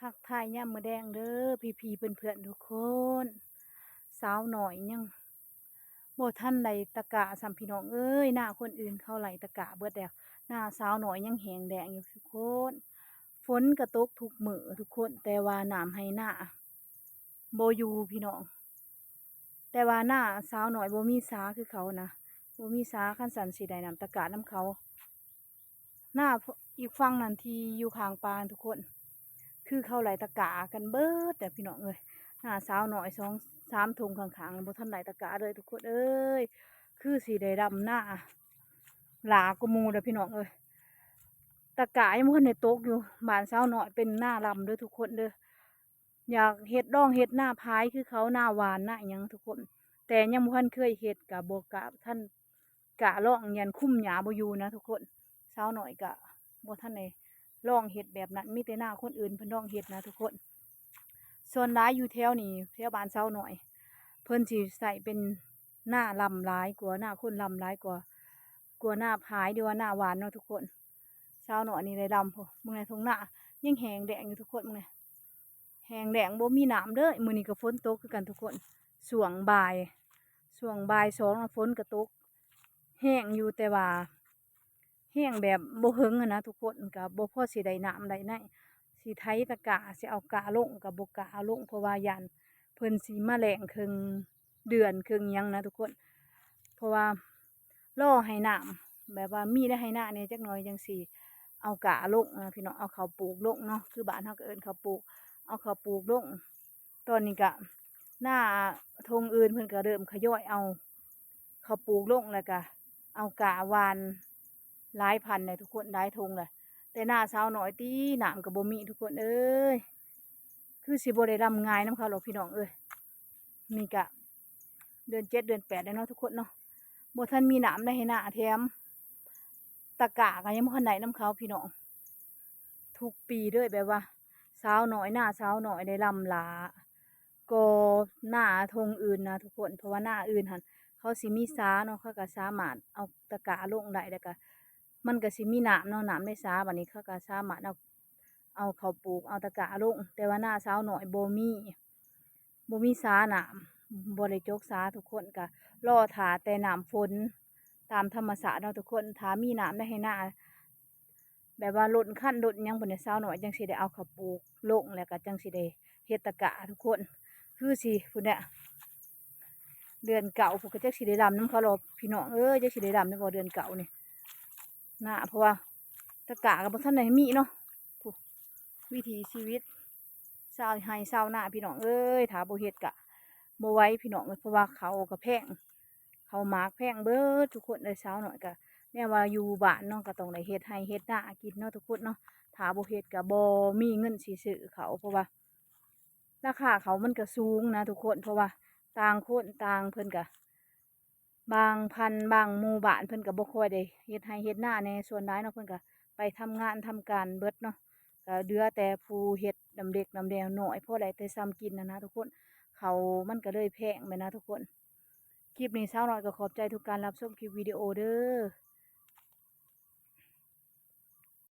ທັກທາຍຍາມມື້ແລງເດີພີ່ໆເພື່ອນໆທຸກຄົນ. ສາວນ້ອຍຍັງບໍ່ທັນໄດ້ຕະກະຊ້ຳພີ່ນ້ອງເອີຍ, ນາຄົນອື່ນເຂົາໄດ້ຕະກະເບິດແລ້ວ, ນາສາວນ້ອຍຍັງແຫ້ງແລ້ງຢູ່ທຸກຄົນ. ຝົນກະຕົກທຸກມື້ທຸກຄົນ, ແຕ່ວ່ານ້ຳໄຮ່ນາບໍ່ຢູ່ພີ່ນ້ອງ. ແຕ່ວ່ານາສາວນ້ອຍບໍ່ມີສາຄືເຂົານະ, ບໍ່ມີສາ, ຄັນຊັ້ນຊິໄດ້ນ້ຳຕະກະນຳເຂົາ. ນາອີກຝັ່ງນັ້ນທີ່ຢູ່ຂ້າງປ່ານະທຸກຄົນ, ຄືເຂົາໄລ່ຕະກາກັນເບິດແລ້ວພີ່ນ້ອງເອີຍ. ນາສາວນ້ອຍສອງສາມທົ່ງຂ້າງໆ ບໍ່ທັນໄດ້ຕະກາເລີຍທຸກຄົນເອີຍ. ຄືຊິໄດ້ດຳນາຫຼ້າກວ່າໝູ່ແລ້ວພີ່ນ້ອງເອີຍ. ຕະກາຍັງບໍ່ທັນໄດ້ຕົກຢູ່. ບ້ານສາວນ້ອຍເປັນນາລຳເດີທຸກຄົນເດີ. ຢາກເຮັດ ລອງເຮັດນາພາຍຄືເຂົາ, ນາຫວ່ານ ນາຫຍັງທຸກຄົນ, ແຕ່ຍັງບໍ່ທັນເຄີຍເຮັດ, ກະບໍ່ກະ ທັນ ກະລອງ ຢ້ານຄຸມຫຍ້າບໍ່ຢູ່ນະທຸກຄົນ. ສາວນ້ອຍກະບໍ່ທັນໄດ້ລອງເຮັດແບບນັ້ນ, ມີແຕ່ນາຄົນອື່ນເພິ່ນລອງເຮັດນະທຸກຄົນ. ສ່ວນຫຼາຍຢູ່ແຖວນີ້ ແຖວບ້ານສາວນ້ອຍ ເພິ່ນຊິໃຊ້ເປັນນາລຳຫຼາຍກວ່າ, ນາຄົນລຳຫຼາຍກວ່າ ກວ່ານາພາຍ ຫຼືວ່ານາຫວ່ານເນາະທຸກຄົນ. ສາວນ້ອຍນີ້ໄດ້ລຳພຸ້ນ, ເບິ່ງແດ່ ທົ່ງນາຍັງແຫ້ງແລ້ງຢູ່ທຸກຄົນ, ເບິ່ງແດ່ ແຫ້ງແລ້ງ ບໍ່ມີນ້ຳເລີຍ. ມື້ນີ້ກໍຝົນຕົກຄືກັນທຸກຄົນ, ຊ່ວງບ່າຍ ຊ່ວງບ່າຍສອງນະ ຝົນກໍຕົກແຮງຢູ່, ແຕ່ວ່າແຮງແບບບໍ່ເຖິງຫັ້ນນະທຸກຄົນ, ກໍບໍ່ພໍຊິໄດ້ນ້ຳໄດ້ໃນ ຊິໄຖຕະກາ ຊິເອົາກາລົງກໍບໍ່ກ້າເອົາລົງ, ເພາະວ່າຢ້ານເພິ່ນຊິມາແລ້ງເຄິ່ງເດືອນເຄິ່ງຫຍັງນະທຸກຄົນ. ເພາະວ່າລໍໃຫ້ນ້ຳ ແບບວ່າມີໄດ້ໄຮ່ນາແດ່ຈັກໜ່ອຍ ຈັ່ງຊິເອົາກາລົງນະພີ່ນ້ອງ, ເອົາເຂົ້າປູກລົງເນາະ, ຄືບ້ານເຮົາກໍເອີ້ນເຂົ້າປູກ, ເອົາເຂົ້າປູກລົງ. ຕອນນີ້ກະນາທົ່ງອື່ນເພິ່ນກະເລີ່ມຂະຫຍອຍເອົາເຂົ້າປູກລົງ ແລ້ວກະເອົາກ້າຫວ່ານຫຼາຍພັນແລ້ວທຸກຄົນ, ຫຼາຍທົ່ງແລ້ວ. ແຕ່ນາສາວນ້ອຍຕິ ນ້ຳກໍບໍ່ມີທຸກຄົນເອີຍ, ຄືຊິບໍ່ໄດ້ລຳງ່າຍນຳເຂົາດອກພີ່ນ້ອງເອີຍ. ນີ້ກະເດືອນເຈັດເດືອນແປດແລ້ວເນາະທຸກຄົນເນາະ, ບໍ່ທັນມີນ້ຳໃນໄຮ່ນາ, ແຖມຕະກາກໍຍັງບໍ່ທັນໄດ້ນຳເຂົາພີ່ນ້ອງ. ທຸກປີເລີຍ ແບບວ່າສາວນ້ອຍ ນາສາວນ້ອຍໄດ້ລຳຫຼ້າກວ່ານາທົ່ງອື່ນນະທຸກຄົນ, ເພາະວ່ານາອື່ນຫັ້ນເຂົາຊິມີສາເນາະ, ເຂົາກໍສາມາດເອົາຕະກາລົງໄດ້, ແລ້ວກໍມັນກໍຊິມີນ້ຳເນາະ, ນ້ຳໃນສາ. ບາດນີ້ເຂົາກໍສາມາດເອົາ ເອົາເຂົ້າປູກ ເອົາຕະກາລົງ, ແຕ່ວ່ານາສາວນ້ອຍບໍ່ມີ ບໍ່ມີສານ້ຳ, ບໍ່ໄດ້ຈົກສາ, ທຸກຄົນກໍລໍຖ້າແຕ່ນ້ຳຝົນຕາມທຳມະຊາດເນາະທຸກຄົນ. ຖ້າມີນ້ຳໃນໄຮ່ນາ ແບບວ່າລົ້ນຄັນລົ້ນຫຍັງພຸ້ນນະ, ສາວນ້ອຍຈັ່ງຊິໄດ້ເອົາເຂົ້າປູກລົງ ແລ້ວກໍຈັ່ງຊິໄດ້ເຮັດຕະກາທຸກຄົນ. ຄືຊິພຸ້ນແຫຼະ ເດືອນເກົ້າພຸ້ນ ກໍຈັກຊິໄດ້ລຳນຳເຂົາດອກພີ່ນ້ອງເອີຍ, ຈັກຊິໄດ້ລຳໄດ້ບໍ່ເດືອນເກົ້ານີ້ນະ, ເພາະວ່າຕະກາກໍບໍ່ທັນໄດ້ມີເນາະ. ຜູ້ ວິຖີຊີວິດຊາວໄຮ່ຊາວນາພີ່ນ້ອງເອີຍ, ຖ້າບໍ່ເຮັດກະບໍ່ໄຫວພີ່ນ້ອງເອີຍ, ເພາະວ່າເຂົ້າກໍແພງ ເຂົ້າໝາກແພງເບິດທຸກຄົນເອີຍ. ສາວນ້ອຍກະແນວວ່າຢູ່ບ້ານເນາະ ກໍຕ້ອງໄດ້ເຮັດໄຮ່ເຮັດນາກິນເນາະທຸກຄົນເນາະ, ຖ້າບໍ່ເຮັດກະບໍ່ມີເງິນຊິຊື້ເຂົ້າ ເພາະວ່າລາຄາເຂົ້າມັນກະສູງນະທຸກຄົນ, ເພາະວ່າຕ່າງຄົນຕ່າງ ເພິ່ນກະ ບາງພັນບາງໝູ່ບ້ານເພິ່ນກໍບໍ່ຄ່ອຍໄດ້ເຮັດໄຮ່ເຮັດນາແດ່, ສ່ວນຫຼາຍເນາະ ເພິ່ນກໍໄປທຳງານທຳການເບິດເນາະ, ກໍເຫຼືອແຕ່ຜູ້ເຮັດນຳເລັກນຳແດວໜ້ອຍ ພໍໄດ້ແຕ່ຊ່ຳກິນຫັ້ນນະທຸກຄົນ. ເຂົ້າມັນກໍເລີຍແພງແມ່ນນະທຸກຄົນ. ຄລິບນີ້ສາວນ້ອຍກໍຂອບໃຈທຸກການຮັບຊົມຄລິບວິດີໂອເດີ.